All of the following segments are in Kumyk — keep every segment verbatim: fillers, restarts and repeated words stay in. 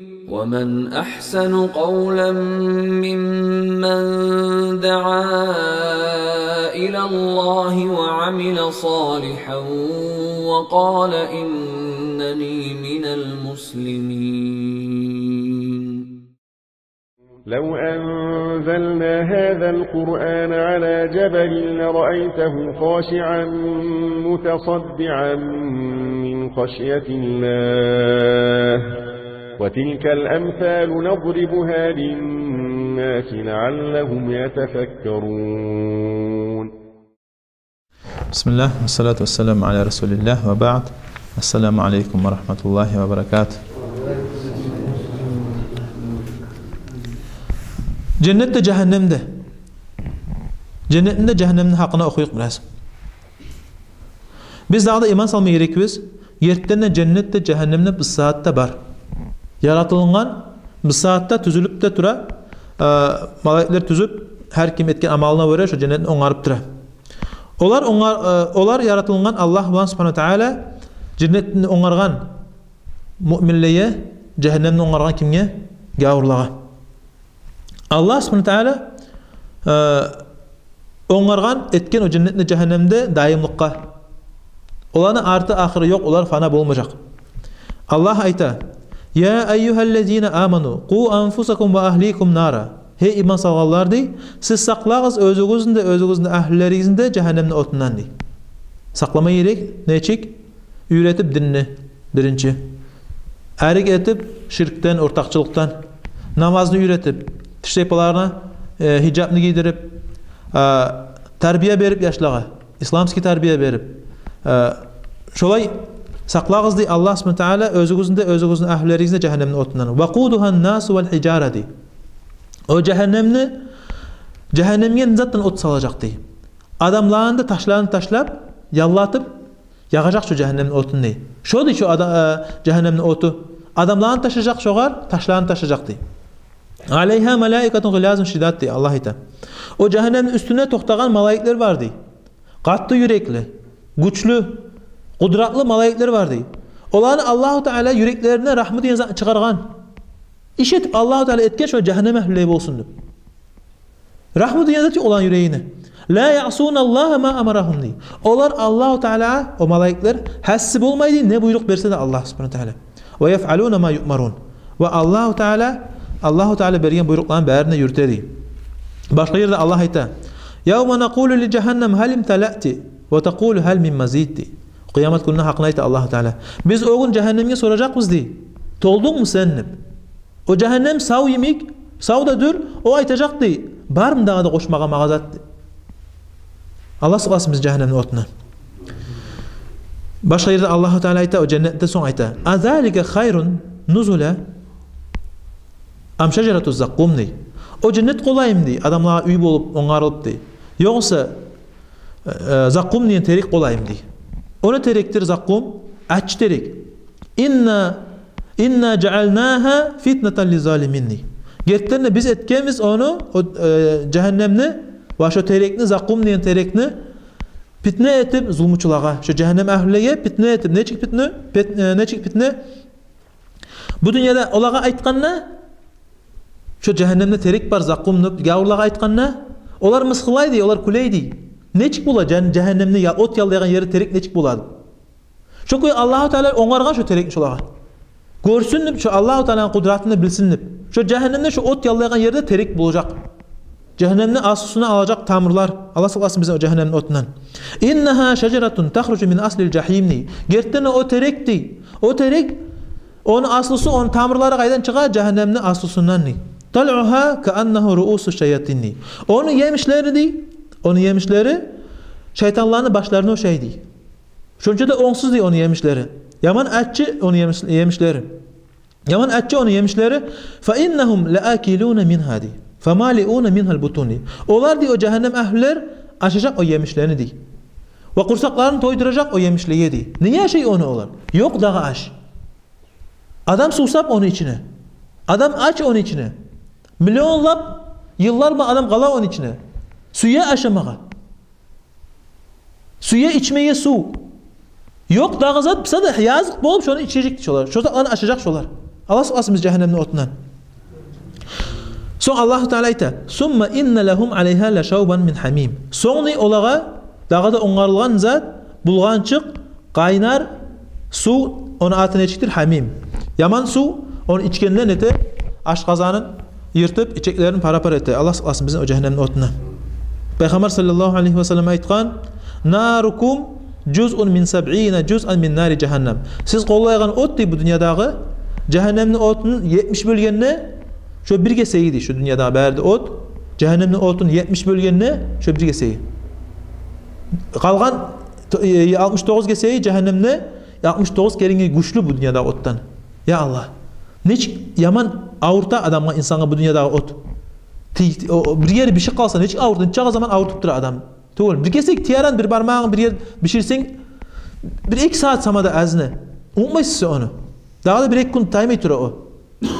ومن أحسن قولا ممن دعا إلى الله وعمل صالحا وقال إنني من المسلمين. لو أنزلنا هذا القرآن على جبل لرأيته خاشعا متصدعا من خشية الله. وتلك الأمثال نضربها للناس لعلهم يتفكرون. بسم الله، والصلاة والسلام على رسول الله، وبعد. السلام عليكم ورحمة الله وبركاته. Женнетде, жагьаннемде. Женнетни де, жагьаннемни де гьакъына охуйыкъ бираз. Биз дагъы да иман салма герекбиз. Гертиден де, женнет де, жагьаннем де бу сагьатда бар. Яратылынгъан, бу сагьатда тюзюлюп де тура. Э, малайиклер тюзюп, гьар ким этген амалына гёре шо женнетни онгарып тура. Олар онгар-, э, олар яратылынгъан Аллагь булан, субгьанагьу ва тааля, женнетни онгаргъан муъминлеге, жагьаннемни онгаргъан кимге? Гавурлагъа. Аллагь субгьанагьу ва тааля, э, онгаргъан, этген о женнетни, жагьаннемни де даимликге. Оланы арты-ахыры ёкъ, олар фана болмажакъ. Аллагь айта: «Я айюгьаллазина аману, къу анфусакум ва агьликум нара». Гьей иман салгъанлар, дей, сиз сакълагъыз оьзюгюзню де, оьзюгюзню агьлюлеригизни де жагьаннемни отундан, дей. Сакълама герек нечик? Уьйретип динни, биринчи. Арек этип ширкден, ортакъчылыкъдан. Намазны уьйретип, тиштайпаларына, э, гьижапны гийдирип, э, тарбия берип яшлагъа, исламский тарбия берип. Э, шолай сакълагъыз, дей Аллагь субгьанагьу ва тааля, оьзюгюзню де, оьзюгюзню агьлюлеригизни де жагьаннемни отундан. «Вакъудугьан-насу вал-гьижара», дей. О жагьаннемни, жагьаннемге не затдан от салажакъ, дей? Адамланы да ташларын ташлап, яллатып, ягъажакъ шо жагьаннемни отун, дей. Шо, дей, шо ада-, э, жагьаннемни оту. Адамланы ташлажакъ шогъар, ташларын ташлажакъ, дей. «Алайгьа малаикатун гъилазун шидад», дей Аллагь айта. О жагьаннемни уьстюнде токътагъан малайиклер бар, дей. Къатты юрекли, гючлю, къудратлы малайиклер бар, дей. Оланы Аллагьу Тааля юреклеринден рагьму деген затны чыгъаргъан. Иш этип Аллагьу Тааля этген шо жагьаннем агьлюлей болсун деп. Рагьму деген зат ёкъ оланы юрегине. «Ла яъсуналлагьа ма амарагьум», дей. Олар Аллагьу Тааля, о малайиклер, гьасси болмай, дей, не буйрукъ берсе де Аллагь субгьанагьу ва тааля. «Ва яфъалуна ма юъмарун». Ва Аллагьу Тааля, Аллагьу Тааля берген буйрукъланы барын да юрюте, дей. Башгъа ерде Аллагь айта: «Явма накъулу ли жагьаннама гьал имталаъти, ва такъулу гьал мин мазид», дей. Къыямат гюнню гьакъын айта Аллагьу Тааля. Биз о гюн жагьаннемге соражакъбыз, дей, толдунгму сен деп. О жагьаннем сав йимик, сав да дюр, о айтажакъ, дей, бармы дагъы да къошмагъа магъа зат деп. Аллагь сакъласын бизин жагьаннемни отундан. Башгъа ерде Аллагьу Тааля айта, о женнетден сонг айта: «Азалика хайрун нузула ам шажарату закъкъум», дей. О женнет къолаймы, дей, адамлагъа уьй болуп, онгарылып, дей. Ёгъесе э, э, закъкъум деген терек къолаймы, дей. О не терекдир закъкъум? Аччы терек. «Инна, инна жаъалнагьа фитнатан лиззалимин», дей. Гертиден де биз этгенбиз ону, о, э, жагьаннемни, ва шо терекни, закъкъум деген терекни, питне этип зулмучулагъа. Шо жагьаннем агьлюлеге питне этип, нечик питне? Пет-, э, нечик питне? Бу дюньяда олагъа айтгъанда, шо жагьаннемде терек бар, закъкъум деп, гавурлагъа айтгъанда, олар мысгъыллай, дей, олар кюлей, дей. Нечик бола жан-, жагьаннемни я-, от яллайгъан ерде терек нечик бола деп. Шо кюй Аллагьу Тааля онгаргъан шо терекни шолагъа. Гёрсюн деп, шо Аллагьу Тааляны къудратын билсин деп. Шо жагьаннемде, шо от яллайгъан ерде терек болажакъ. Жагьаннемни аслусундан алажакъ тамурлар. Аллагь сакъласын бизин о жагьаннемни отундан. «Иннагьа шажаратун тахружу мин аслил жагьим», дей. Гертиден о терек, дей. О терек, ону аслусу, ону тамурлары къайдан чыгъа? Жагьаннемни аслусундан, дей. «Талъугьа кааннагьу руусу шаятин», дей. Ону емишлери, дей, ону емишлери шайтанланы башларына ошай, дей. Шонча да онгсуз, дей, ону емишлери. Яман аччы ону емиш-, емишлери. Яман аччы ону емишлери. «Фа иннагьум лаакилуна мингьа», дей. «Фамалиуна мингьал бутун», дей. Олар, дей, о жагьаннем агьлюлер ашажакъ о емишлени, дей. Ва къурсакъларын тойдуражакъ о емишлеге, дей. Неге ашай ону олар? Ёкъ дагъы аш. Адам сувсап ону ичине. Адам ач ону ичине. Миллионлап йыллар булан адам къала ону ичине. Сюе ашамагъа. Сюе ичмеге сув. Ёкъ дагъы зат, буса да языкъ болуп, шону ичежек шолар. Шо затланы ашажакъ шолар. Аллагь сакъласын бизин жагьаннемни отундан. Сонг Аллагьу Таала айта: «Сумма инна лагьум алайгьа лашавбан мин гьамим». Сонг не олагъа дагъы да онгарылгъан зат, булгъанчыкъ, къайнар сув, ону аты нечикдир? Гьамим. Яман сув, ону ичгенде нете, ашкъазанын йыртып, ичеклерин пара-пара эте. Аллагь сакъласын бизин о жагьаннемни отундан. Пайхаммар саллаллагьу алайгьи ва саллам айтгъан: «Нарукум жузъун мин сабъина жузъан мин нари жагьаннам». Сиз къоллайгъан от дей бу дюньядагъы, жагьаннемни отун етмиш бёлгенде, шо бир гесеги дей, шо дюньядагъы бары да от, жагьаннемни отун етмиш бёлгенде, шо бир гесеги. Къалгъан то-, э, алтмыш тогъуз гесеги жагьаннемде, алтмыш тогъуз керенге гючлю бу дюньядагъы отдан. Я Аллагь. Нечик яман авурта адамгъа, инсангъа бу дюньядагъы от. Ти-, ти-, о, о, бир ери бишип къалса, нечик авурта, нече заман авуртуп тура адам. Тюгюл, бир гесек тиярын, бир бармагъын бир ер биширсенг, бир-эки сагьат сама да азны. Унутмайсыз сен ону. Дагъы да бир-эки гюн таймай тура о.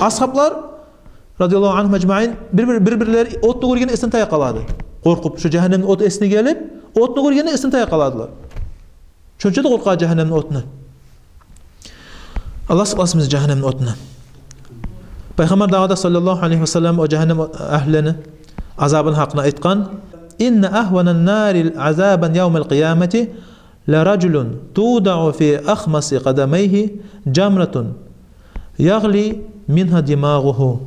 Асгьаблар, радияллагьу ангьум ажмаин, бир-бир, бир-бирлери отну гёргенде эсден тая къалады. Къоркъуп, шо жагьаннемни от эсине гелип, отну гёргенде эсден тая къаладылар. Шонча да къоркъа жагьаннемни отундан. Аллагь сакъласын бизин жагьаннемни отундан. Пайхаммар дагъы да саллаллагьу алайгьи ва саллам о жагьаннем агьлини азабын гьакъында айтгъан: «Инна агьванан нари азабан явмал къиямати ла ражулун тудагъу фи ахмаси къадамайгьи жамратун ягъли мингьа димагъугьу».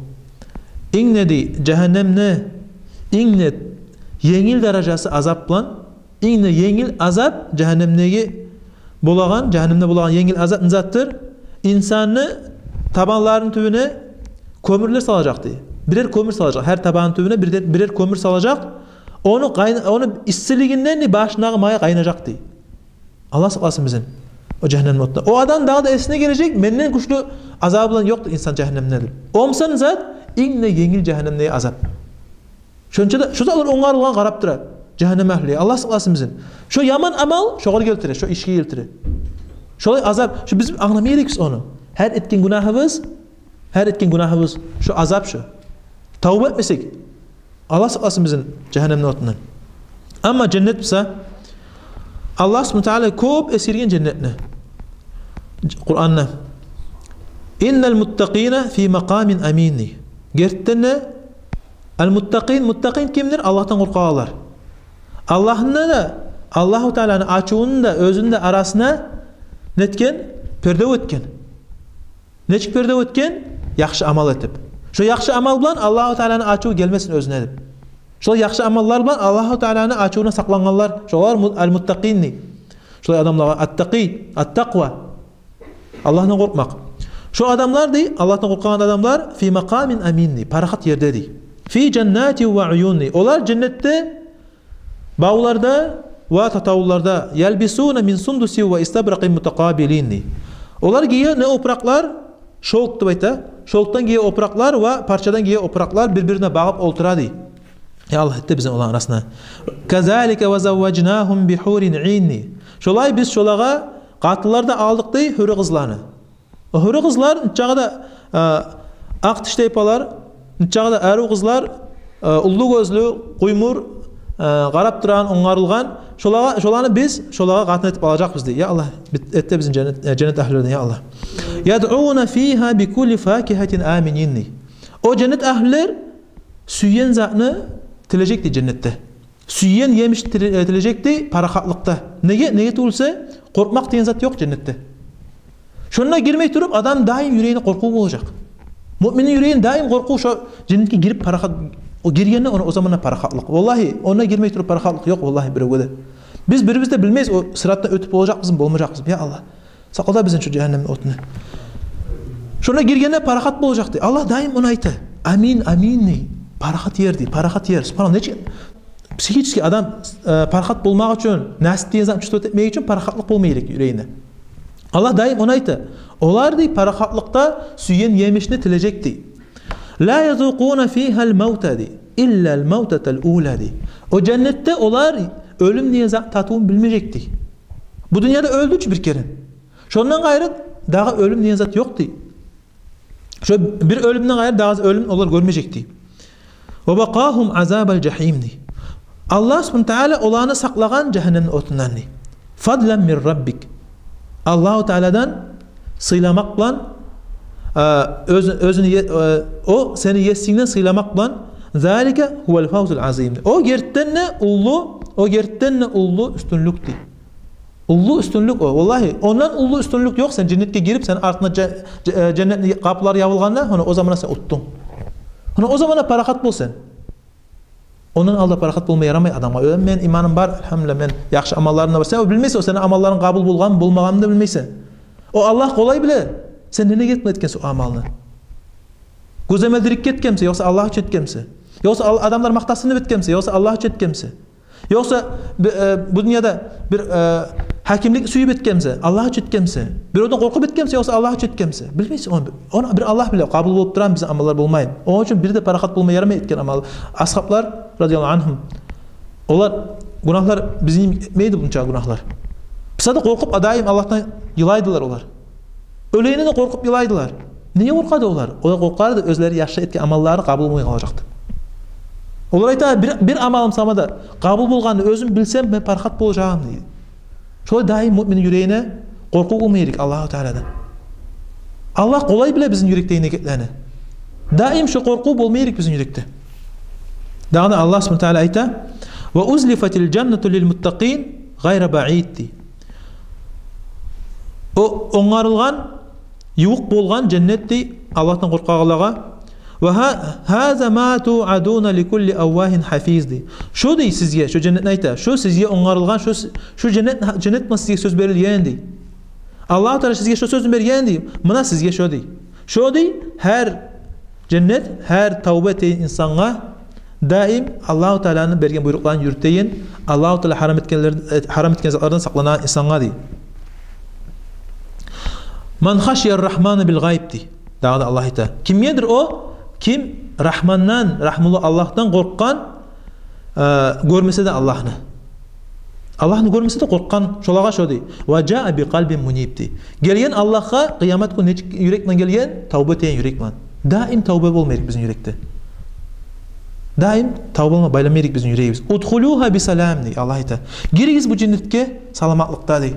Инг де дей жагьаннемни, инг де енгил даражасы азап булан, инг де енгил азап жагьаннемдеги болагъан, жагьаннемде болагъан енгил азап не затдыр? Инсанны табанларыны тюбюне кёмюрлер салажакъ дей. Бирер кёмюр салажакъ. Гьар табанны тюбюне бирер, бирер кёмюр салажакъ. Ону къайн-, ону иссилигинден де башындагъы май къайнажакъ дей. Аллагь сакъласын бизин о жагьаннемни отундан. О адам дагъы да эсине гележек, менден гючлю азабы булан ёкъдур инсан жагьаннемде деп. О буса не зат, инг де енгил жагьаннемдеги азап. Шонча да, шо затлар онгарылгъан къарап тура жагьаннем агьли. Аллагь сакъласын бизин. Шо яман амал шогъар гелтире, шо ишге гелтире. Шолай азап, шо биз англамай герекбиз ону. Гьар этген гюнагьыбыз, гьар этген гюнагьыбыз шо азап шо. Тавба этмесек. Аллагь сакъласын бизин жагьаннемни отундан. Амма женнет буса, Аллагь субгьанагьу ва таала кёп эсгерген женнетни Къуранда. «Иннал муттакъина фи макъамин амин». Гертиден де, ал-муттакъин, муттакъин кимдир? Аллагьдан къоркъагъанлар. Аллагьны да, Аллагьу Тааланы ачувуну да, оьзюню де арасына нетген? Перде этген. Нечик перде этген? Яхшы амал этип. Шо яхшы амал булан Аллагьу Тааланы ачуву гелмесин оьзюне деп. Шолай яхшы амаллар булан Аллагьу Тааланы ачувундан сакълангъанлар, шолар му-, ал-муттакъин дей. Шолай адамлагъа ат-такъи, ат-такъва. Аллагьдан къоркъмакъ. Шо адамлар дей, Аллагьдан къоркъагъан адамлар, фи макъамин амин дей, парахат ерде дей. Фи жаннати ва уюн дей. Олар женнетде бавларда ва татавулларда, «ялбисуна мин сундуси ва истабракъин мутакъабилин» дей. Олар гие не опуракълар? Шёлк деп айта. Шёлкдан гие опуракълар ва парчадан гие опуракълар бир-бирине багъып олтура дей. Я Аллагь, эт де бизин оланы арасына. «Казалика ва завважнагьум би гьурин ин» дей. Шолай биз шолагъа къатынлар да алдыкъ дей, гьюри къызланы. О гьюри къызлар нечакъы да, э, акъ тиштайпалар, нечакъы да арив къызлар, э, уллу гёзлю, къуймур, э, къарап турагъан, онгарылгъан, шолагъа, шоланы биз шолагъа къатын этип алажакъбыз дей. Я Аллагь, бит-, эт де бизин женнет, э, женнет агьлюлерден, я Аллагь. «Ядъуна фигьа би кулли факигьатин аминин» дей. О женнет агьлюлер сюйген затны тилежек дей женнетде. Сюйген емиш тиле-, э, тилежек дей парахатлыкъда. Неге? Неге тюгюл буса, къоркъмакъ деген зат ёкъ женнетде. Шонда гирмей туруп, адам даим юрегинде къоркъув болажакъ. Муъминни юрегинде даим къоркъув, шо женнетге гирип парахат, о гиргенде ону, о заманда парахатлыкъ. Валлагьи, онда гирмей туруп парахатлыкъ ёкъ, валлагьи, биревге де. Биз бирибиз де билмейбиз, о сыратдан оьтюп болажакъбызмы, болмажакъбызмы? Я Аллагь, сакъла бизин шо жагьаннемни отундан. Шонда гиргенде парахат болажакъ дей. Аллагь даим ону айта. Амин, амин дей. Парахат ер дей, парахат ер. Субгьаналлагь, нечик психический адам, э, парахат болмакъ учун, насип деген затны чувствовать этмек учун парахатлыкъ болма герек юрегинде. Аллагь даим ону айта. Олар дей парахатлыкъда сюйген емишни тилежек дей. «Ла язукъуна фигьал мавта» дей. «Иллал мавтатал ула» дей. О женнетде олар оьлюм деген зат татывун билмежек дей. Бу дюньяда оьлдю чю бир керен. Шондан къайры дагъы оьлюм деген зат ёкъ дей. Шо бир оьлюмден къайры дагъы оьлюм олар гёрмежек дей. «Ва вакъагьум азабал жагьим» дей. Аллагь субгьанагьу ва таала оланы сакълагъан жагьаннемни отундан дей. «Фадлан мин Раббик». Аллагьу Тааладан сыйламакъ булан, э, оьз-, оьзюню е-, э, о сени Есингден сыйламакъ булан. Залика гьувал фавзул азим. О гертиден де уллу, о гертиден де уллу уьстюнлюк дей. Уллу уьстюнлюк о, валлагьи. Ондан уллу уьстюнлюк ёкъ. Сен женнетге гирип, сени артынга же-, же-, э, женнетни къапулары ябылгъанда, гьона о заманда сен утдунг. Гьона о заманда парахат бол сен. Ондан алда парахат болма ярамай адамгъа. О, мен иманым бар, альгьамдулиллагь, мен яхшы амалларым да бар. Сен о билмейсен, о сени амалларынг къабул болгъанмы, болмагъанмы да билмейсен. О Аллагь къолай биле. Сен не ниет этгенсен о амалны? Гёземелдирик этгенмисен, ёкъса Аллагь учун этгенмисен? Ёкъса ал-, адамлар макътасын деп этгенмисен, ёкъса Аллагь учун этгенмисен? Ёкъса бу, э, бу дюньяда бир, э, гьакимлик сююп этгенмисен, Аллагь учун этгенмисен? Биревден къоркъуп этгенмисен, ёкъса Аллагь учун этгенмисен? Билмейсен ону. Ону бир Аллагь биле, къабул болуп турамы бизин амаллар, болмаймы. Ону учун бир де парахат болма ярамай этген амал. Асгьаблар, радияллагьу ангьум, олар, гюнагьлар бизин этмейди мунча гюнагьлар. Буса да къоркъуп, даим Аллагьдан йылайдылар олар. Оьлегенине де къоркъуп йылайдылар. Неге къоркъады олар? Олар къоркъарды, оьзлери яхшы этген амаллары къабул болмай къалажакъ деп. Олар айта: «Бир, бир амалым сама да къабул болгъанны оьзюм билсем, мен парахат болажагъым», — дейди. Шолай даим муъминни юрегине къоркъув болма герек Аллагьу Тааладан. Аллагь къолай биле бизин юрекдеги негетлени. Даим шо къоркъув болма герек бизин юрекде. Дагъы да Аллагь субгьанагьу ва таала айта: «Ва узлифатил жаннату лил муттакъин гъайра баид», — дей. О онгарылгъан, ювукъ болгъан женнет дей Аллагьдан къоркъагъанлагъа. «Ва гьа-, гьаза ма туъадуна ли кулли аввагьин гьафиз», — дей. Шо дей сизге, шо женнетни айта, шо сизге онгарылгъан, шо с-, шо женнет, женнет булан сизге сёз берилген дей. Аллагьу Таала сизге шо сёзню берген дей. Муна сизге шо дей. Шо дей, гьар женнет, гьар тавба этеген инсангъа даим Аллагьу Тааланы берген буйрукъларын юрютеген, Аллагьу Таала гьарам этгенлер-, э, гьарам этген затлардан сакъланагъан инсангъа дей. «Ман хашияр рагьмана бил гъайб», — дей. Дагъы да Аллагь айта: «Кимгедир о, ким Рагьмандан, рагьмулу Аллагьдан къоркъгъан, э, гёрмесе де Аллагьны. Аллагьны гёрмесе де къоркъгъан, шолагъа шо дей. Ва жаа би къалбин муниб», — дей. Гелген Аллагьгъа къыямат гюн нечик юрек булан гелген? Тавба этеген юрек булан. Даим тавба болма герек бизин юрекде. Даим тавба булан байлама герек бизин юрегибиз. «Удхулюгьа би салам», — дей Аллагь айта. «Гиригиз бу женнетге саламатлыкъда», — дей.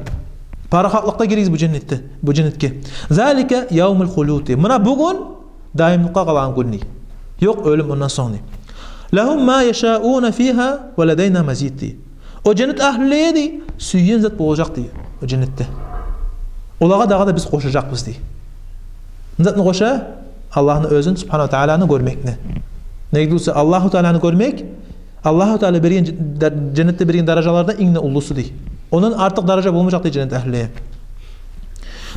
«Парахатлыкъда гиригиз бу женнетге, бу женнетге. Залика явмул хулуд», — дей. Муна бугюн даимликге къалагъан гюн дей. Ёкъ оьлюм ондан сонг дей. «Лагьум ма яшауна фигьа ва ладайна мазид», — дей. О женнет агьлюлеге дей сюйген зат болажакъ дей о женнетде. Олагъа дагъы да биз къошажакъбыз дей. Не затны къоша? Аллагьны оьзюн, субгьанагьу ва тааланы гёрмекни. Неге десе, Аллагьу Тааланы гёрмек Аллагьу Таала берген ж-, да-, женнетде берген даражалардан инг де уллусу дей. Ондан артыкъ даража болмажакъ дей женнет агьлюлеге.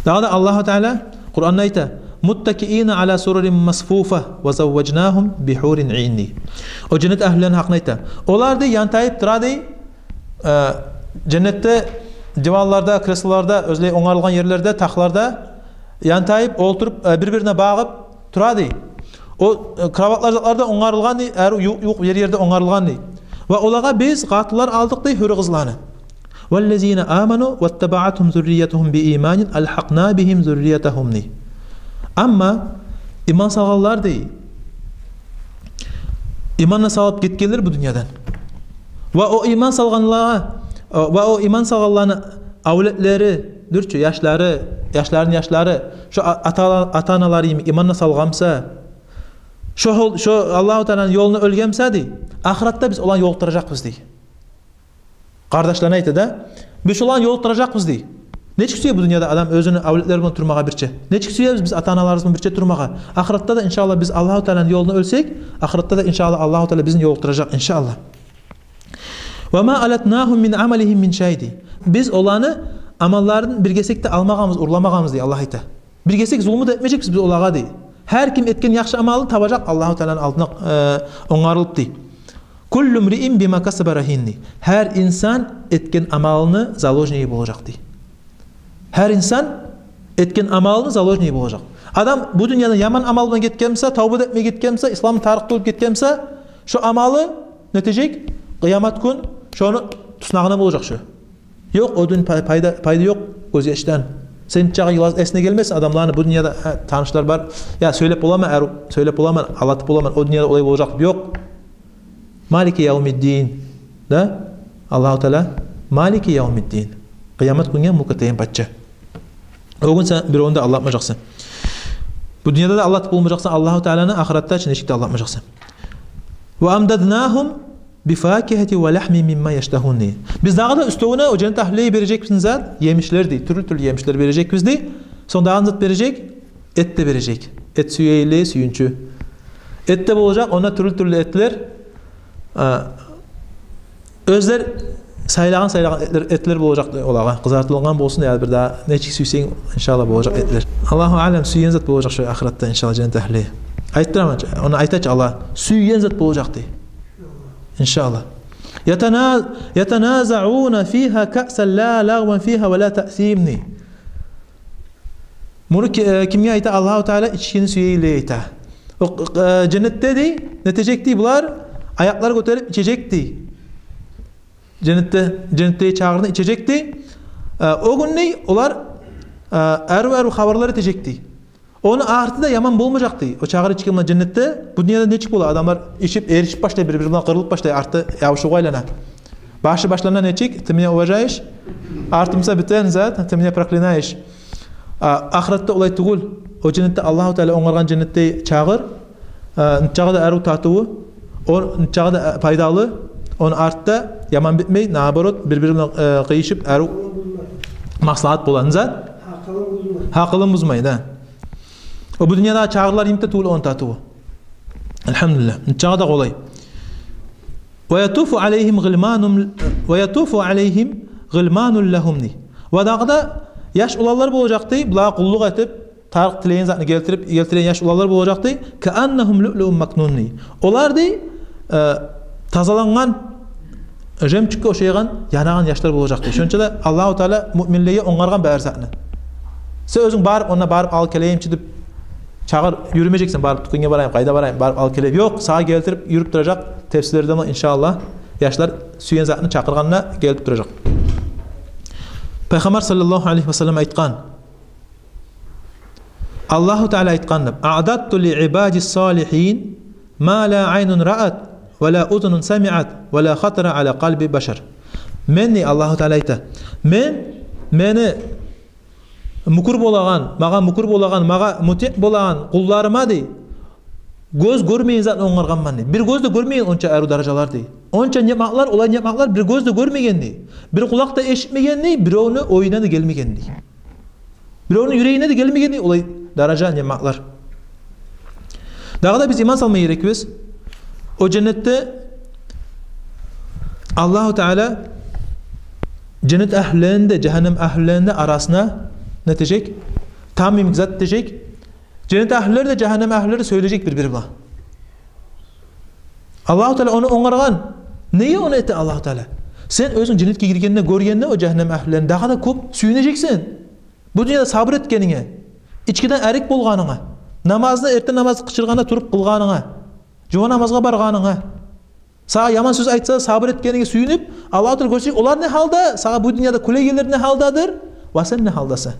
Дагъы да Аллагьу Таала Къуранда айта: «Муттакиина ала сурурин масфуфа ва завважнагьум би гьурин ин», — дей. О женнет агьлюлени гьакъында айта. Олар дей янтайып тура дей, э, женнетде диванларда, креслоларда, оьзлей онгарылгъан ерлерде, тахларда янтайып олтуруп, э, бир-бирине багъып тура дей. О, э, кроватлар, затлар да онгарылгъан дей, гьар ю-, ювукъ ер-ерде онгарылгъан дей. Ва олагъа биз къатынлар алдыкъ дей, гьюрю къызланы. «Валлазина аману ваттабаатгьум зурриятугьум би иманин алгьакъна бигьим зурриятагьум», — дей. Амма иман салгъанлар дей, иманны салып гетгенлер бу дюньядан. Ва о иман салгъанлагъа, ва о иман салгъанланы авлетлери, дюрчю, яшлары, яшларыны яшлары, шо а-, ата-, ата-аналары йимик иманны салгъан буса, шо гьол-, шо Аллагьу Тааланы ёлуна оьлген буса дей, ахыратда биз оланы ёлукътуражакъбыз дей. Къардашларына айта да, биз оланы ёлукътуражакъбыз дей. Нечик сюе бу дюньяда адам оьзюню авлетлери булан турмагъа бирче? Нечик сюебиз биз ата-аналарыбыз булан бирче турмагъа? Ахыратда да, иншааллагь, биз Аллагьу Тааланы ёлуна оьлсек, ахыратда да, иншааллагь, Аллагьу Таала бизин ёлукътуражакъ, иншааллагь. «Ва ма алатнагьум мин амалигьим мин шай», — дей. Биз оланы амалларын бир гесек де алмагъанбыз, урламагъанбыз дей Аллагь айта. Бир гесек зулму да этмежекбиз биз олагъа дей. Гьар ким этген яхшы амалын табажакъ Аллагьу Тааланы алдына, э, онгарылып дей. «Куллу мриин бима касаба рагьин», — дей. Гьар инсан этген амалыны заложниги болажакъ дей. Гьар инсан этген амалыны заложниги болажакъ. Адам бу дюньядан яман амал булан гетген буса, тавба да этмей гетген буса, исламны тарыкъ тутуп гетген буса, шо амалы нетежек? Къыямат гюн шону туснагъына болажакъ шо. Ёкъ, о дюнь пай-, пайда, пайда ёкъ гёзьяшдан. Сен чагъы йыласанг, эсинге гелмесин адамланы, бу дюньяда, гьа, танышлар бар. Я, сёйлеп боламан, ару, сёйлеп боламан, алатып боламан, о дюньяда олай болажакъ деп. Ёкъ. «Малики явмиддин», да? Аллагьу Таала «Малики явмиддин». Къыямат гюнге мюлк этеген пача. О гюн сен биревню де алдатмажакъсан. Бу дюньяда да алдатып болмажакъсан Аллагьу Тааланы, ахыратда чы нечик де алдатмажакъсан. «Ва амдаднагьум бифакигьати ва лагьмин мимма яштагьун», — дей. Биз дагъы да уьстевюне о женнет агьлюлеге бережекбиз зат, емишлер дей, тюрлю-тюрлю емишлер бережекбиз дей. Сонг дагъы зат бережек, эт де бережек. Эт сюегенлеге сююнчю. Эт де болажакъ, онда тюрлю-тюрлю этлер. А, оьзлер сайлагъан-сайлагъан этлер, этлер болажакъ олагъа. Къызартылгъан болсун, я бир дагъы нечик сюйсенг, иншаллагь, болажакъ этлер. Аллагьу аълам, сюйген зат болажакъ шо ахыратда, иншаллагь, женнет агьлюлеге. Айтдыраман чы, ону айта чы Аллагь, сюйген зат болажакъ дей. Иншаллагь. «Ятана-, ятаназаъуна фигьа каъсан ла лагван фигьа ва ла таъсим», — дей. Муну ки-, э, кимге айта? Аллагьу Таала ичгини сюегенлеге айта. О, э, женнетде дей, нетежек дей булар, аякълар гётерип ичежек дей. Женнетде, женнетдеги чагъырны ичежек дей. Э, о гюн дей олар, э, арив-арив хабарлар этежек дей. Ону арты да яман болмажакъ дей. О чагъыр ичген булан женнетде, бу дюньяда нечик бола? Адамлар ичип, эришип башлай, бир-бири булан къырылып башлай, арты ябушув айлана. Башы башлана нечик? Ты меня уважаешь? Арты буса битеген зат, ты меня проклинаешь. А, ахыратда олай тюгюл. О женнетде, Аллагьу Таала онгаргъан женнетде чагъыр, а, нечакъы да арив татыву, о нечакъы да, а, пайдалы, ону арты да яман битмей, наоборот, бир-бири булан, э, къыйышып, арив маслагьат бола. Не зат? Гьакъылын бузмай. Гьакъылын бузмай, да. О бу дюньядагъы чагъырлар йимик де тюгюл ону татыву. Альгьамдулиллагь. Нечакъы да къолай. «Ва ятуфу алайгьим гъилманун, ва ятуфу алайгьим гъилманун лагьум», — дей. Ва дагъы да яш уланлар болажакъ дей, булагъа къуллукъ этип, тарыкъ тилеген затны гелтирип, гелтиреген яш уланлар болажакъ дей. «Каъаннагьум луълуъун макнун», — дей. Олар дей, э, тазалангъан жемчюкге ошайгъан, янагъан яшлар болажакъ дей. Шонча да Аллагьу Таала муъминлеге онгаргъан бары затны. Сен оьзюнг барып, онда барып алып гелейим чи деп чакъырып юрюмежексен, барып тюкенге барайым, къайда барайым, барып алып гелейим. Ёкъ, сагъа гелтирип юрюп туражакъ тепсилерден, иншаллагь, яшлар сюйген затны чакъыргъанда гелип туражакъ. Пайхаммар саллаллагьу алайгьи ва саллам айтгъан, Аллагьу Таала айтгъан деп: «Аъдатту ли ибади салигьин ма ла айнун раат, ва ла узунун самиат, ва ла хатара ала къалби башар». Мен, дей, Аллагьу Таала айта, мен, мени мюкюр болагъан, магъа мюкюр болагъан, магъа мутиъ болагъан къулларыма, дей, гёз гёрмейген затны онгаргъанман, дей. Бир гёз де гёрмейген онча арив даражалар, дей. Онча ниъматлар, олай ниъматлар бир гёз де гёрмеген, дей. Бир къулакъ да эшитмеген, дей, биревню оюна да гелмеген, дей. Биревню юрегине де гелмеген, дей, олай даража, ниъматлар. Дагъы да биз иман салма герекбиз. О женнетде Аллагьу Таала женнет агьлюлени де, жагьаннем агьлюлени де арасына нетежек? Там йимик зат этежек. Женнет агьлюлер де, жагьаннем агьлюлер де сёйлежек бир-бири булан. Аллагьу Таала ону онгаргъан. Неге ону эте Аллагьу Таала? Сен оьзюнг женнетге гиргенде, гёргенде о жагьаннем агьлюлени, дагъы да кёп сююнежексен. Бу дюньяда сабур этгенинге, ичкиден арек болгъанынга, намазны, эртен намазны къычыргъанда туруп къылгъанынга, жума намазгъа баргъанынга. Сагъа яман сёз айтса, сабур этгенинге сююнюп, Аллагьу Таала гёрсетежек, олар не гьалда, сагъа бу дюньяда кёлегенлер не гьалдадыр, ва сен не гьалдасан.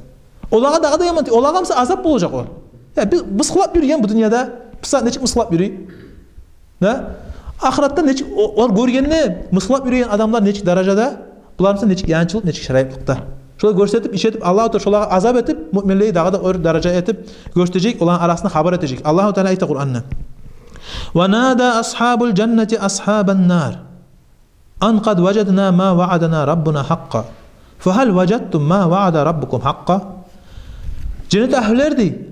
Олагъа дагъы да яман, олагъа буса азап болажакъ о. Я, бир мысгъыллап юрюген бу дюньяда, бусагьат нечик мысгъыллап юрюй? Да? Ахыратда нечик, о-, олар гёргенде мысгъыллап юрюген адамлар нечик даражада, булар буса нечик янчылып, нечик шарайыплыкъда. Шолай гёрсетип, иш этип, Аллагьу Таала шолагъа азап этип, муъминлеге дагъы да оьр даража этип гёрсетежек, оланы арасында хабар этежек. Аллагьу Таала айта Къуранда: «Ва нада асгьабул жаннати асгьабан нар ан къад важадна ма ваъадана раббуна гьакъкъа. Фагьал важадтум ма ваъада раббукум гьакъкъа?» Женнет агьлюлер, дей,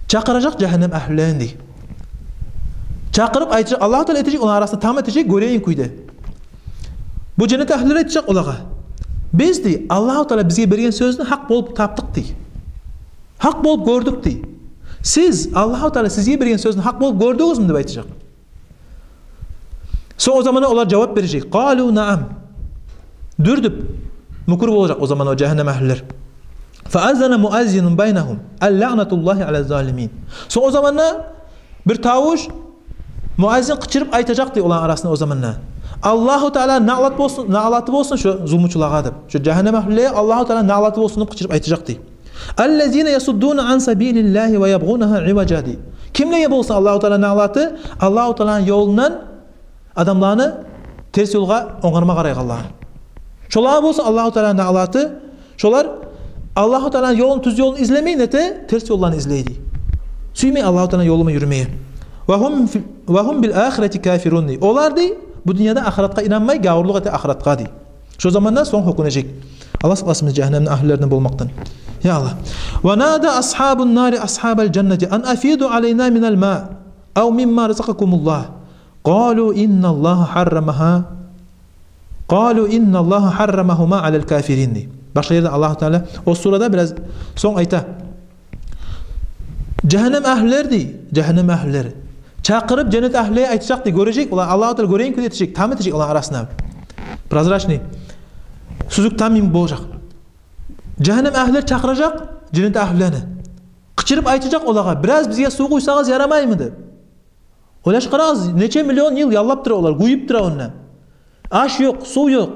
чакъыражакъ жагьаннем агьлюлерин, дей. Чакъырып айтажакъ, Аллагьу Таала этежек, оланы арасында там этежек, гёреген кюйде. Бу женнет агьлюлер айтажакъ олагъа: «Биз, дей, Аллагьу Таала бизге берген сёзню гьакъ болуп тапдыкъ, дей. Гьакъ болуп гёрдюк, дей. Сиз Аллагьу Таала сизге берген сёзню гьакъ болуп гёрдюгюзмю?» — деп айтажакъ. Сонг о заманда олар жавап бережек: «Къалу наам». «Дюр», — деп, мюкюр болажакъ о заманда о жагьаннем агьлюлер. «Фааззана муаззинун байнагьум: аллаънатуллагьи алаз залимин». Сонг о заманда бир тавуш, муаззин къычырып айтажакъ, дей, оланы арасында о заманда: «Аллагьу Тааланы наълат болсун, наълаты болсун шо зулмучулагъа», — деп. Шо жагьаннем агьлюлеге «Аллагьу Тааланы наълаты болсун» деп къычырып айтажакъ, дей. «Аллазина ясуддуна ан сабилиллагьи ва ябгъунагьа иважа», — дей. Кимлеге болсун Аллагьу Тааланы наълаты? Аллагьу Тааланы ёлундан адамланы терс ёлгъа онгарма къарайгъанлагъа. Шолагъа болсун Аллагьу Тааланы наълаты. Шолар Аллагьу Тааланы ёлун, тюз ёлун излемей, нете, терс ёлланы излей, дей. Сюймей Аллагьу Тааланы ёлу булан юрюмеге. «Ва гьум фи-, ва гьум бил ахирати кафирун», дей. Олар, дей, бу дюньяда ахыратгъа инанмай, гавурлукъ эте ахыратгъа, дей. Шо заманда сонг гьёкюнежек. Аллагь сакъласын бизин жагьаннемни агьлюлеринден болмакъдан. Я Аллагь. «Ва нада асгьабун нари асгьабал жаннати ан афиду алайна минал маи ав мимма разакъакумуллагь. Къалу инналлагьа гьаррамагьа, къалу инналлагьа гьаррамагьума алал кафирин», дей. Башгъа ерде Аллагьу Таала о сурада бираз сонг айта. Жагьаннем агьлюлер, дей, жагьаннем агьлюлер чакъырып, женнет агьлюлеге айтажакъ, дей, гёрежек, олар Аллагьу Таала гёреген кюйде этежек, там этежек оланы арасына. Прозрачный. Сюзюк там йимик болажакъ. Жагьаннем агьлюлер чакъыражакъ женнет агьлюлени. Къычырып айтажакъ олагъа: «Бираз бизге сув къуйсагъыз ярамаймы?» деп. Ойлашып къарагъыз, нече миллион йыл яллап тура олар, гюйюп тура онда. Аш ёкъ, сув ёкъ.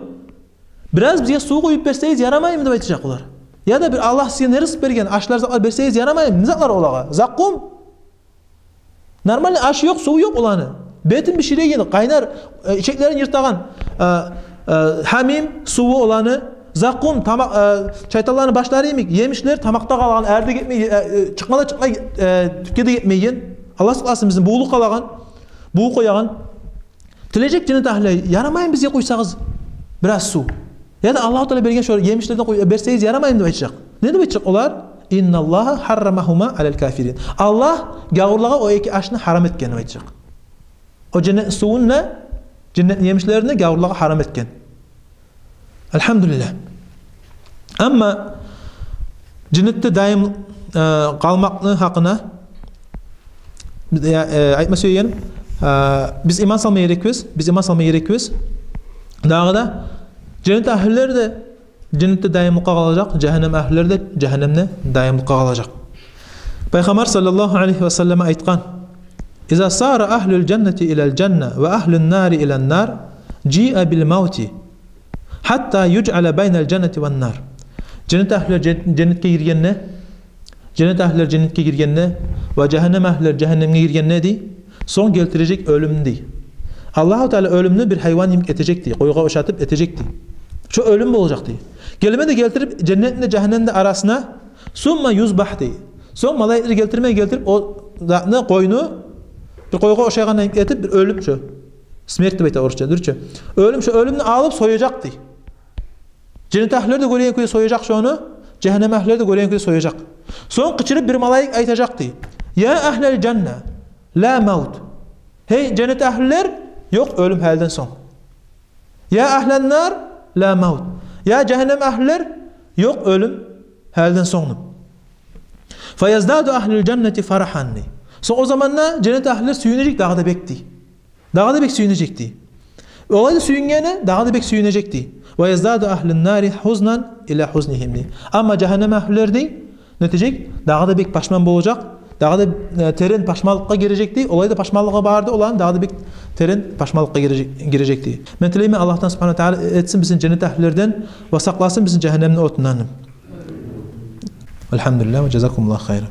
«Бираз бизге сув къуюп берсегиз ярамаймы?» деп айтажакъ олар. Яда бир Аллагь сизге не рызкъ берген, ашлар, затлар берсегиз ярамаймы? Не затлар олагъа? Закъкъум. Нормальный аш ёкъ, сув ёкъ оланы. Бетин биширеген, къайнар, э, ичеклерин йыртагъан, э, э, гьамим суву оланы. Закъкъум, тамакъ, э, шайтанланы башлары йимик, емишлер тамакъда къалагъан, арде гетмей, э, э, чыкъма да чыкъмай, э, тюпге де гетмейген. Аллагь сакъласын бизин, бувулуп къалагъан, бувуп къоягъан. Тилежек женнет агьлюлер: «Ярамаймы бизге къуйсагъыз бираз сув? Яда Аллагьу Таала берген шо емишлерден къуй-, берсегиз ярамаймы?» деп айтажакъ. Не деп айтажакъ олар? «Инналлагьа гьаррамагьума алал кафирин». Аллагь гавурлагъа о эки ашны гьарам этген деп айтажакъ. О женнет сувун да, женнет емишлерин де гавурлагъа гьарам этген. Альгьамдулиллагь. Амма женнетде даим, э, къалмакъны гьакъына, э, э, айтма сюегеним, э, биз иман салма герекбиз, биз иман салма герекбиз. Дагъы да женнет агьлюлер де женнетде даимликге къалажакъ, жагьаннем агьлюлер де жагьаннемде даимликге къалажакъ. Пайхаммар саллаллагьу алайгьи ва саллам айтгъан: «Иза сара агьлул жаннати илал жанна ва агьлун нари илан нар, жиа бил мавти, гьатта южъала байнал жаннати ван нар». Женнет агьлюлер жен-, женнетге гиргенде, женнет агьлюлер женнетге гиргенде ва жагьаннем агьлюлер жагьаннемге гиргенде, дей, сонг гелтирежек оьлюмню, дей. Аллагьу Таала оьлюмню бир гьайван йимик этежек, дей, къойгъа ошатып этежек, дей. Шо оьлюм болажакъ, дей. Гелме де гелтирип женнетни де жагьаннемни де арасына, сумма юзбагь, дей. Сонг малайиклер гелтирме гелтирип о затны, къойну, бир къойгъа ошайгъан йимик этип, бир оьлюм шо. Смерть деп айта орусча, дюрче. Оьлюм, шо оьлюмню алып сояжакъ, дей. Женнет агьлюлер де гёреген кюйде сояжакъ шону, жагьаннем агьлюлер де гёреген кюйде сояжакъ. Сонг къычырып бир малайик айтажакъ, дей: «Я агьлал жанна, ла мавт». Гьей женнет агьлюлер, ёкъ оьлюм гьалиден сонг. «Я агьлан нар, ла мавт». Я жагьаннем агьлюлер, ёкъ оьлюм гьалиден сонг, деп. «Фаяздаду агьлул жаннати фарагьан», дей. Сонг о заманда женнет агьлюлер сююнежек дагъы да бек, дей. Дагъы да бек сююнежек, дей. Олай да сююнгени, дагъы да бек сююнежек, дей. «Ва яздаду агьлун нари гьузнан ила гьузнигьим», дей. Амма жагьаннем агьлюлер, дей, нетежек? Дагъы да бек пашман болажакъ, дагъы да, э, терен пашманлыкъгъа гирежек, дей. Олай да пашманлыгъы барды оланы, дагъы да бек терен пашманлыкъгъа гирежек, гирежек, дей. Мен тилеймен, Аллагьдан субгьанагьу ва таала этсин бизин женнет агьлюлерден ва сакъласын бизин жагьаннемни отундан. Альгьамдулиллагь ва жазакумуллагьу хайран.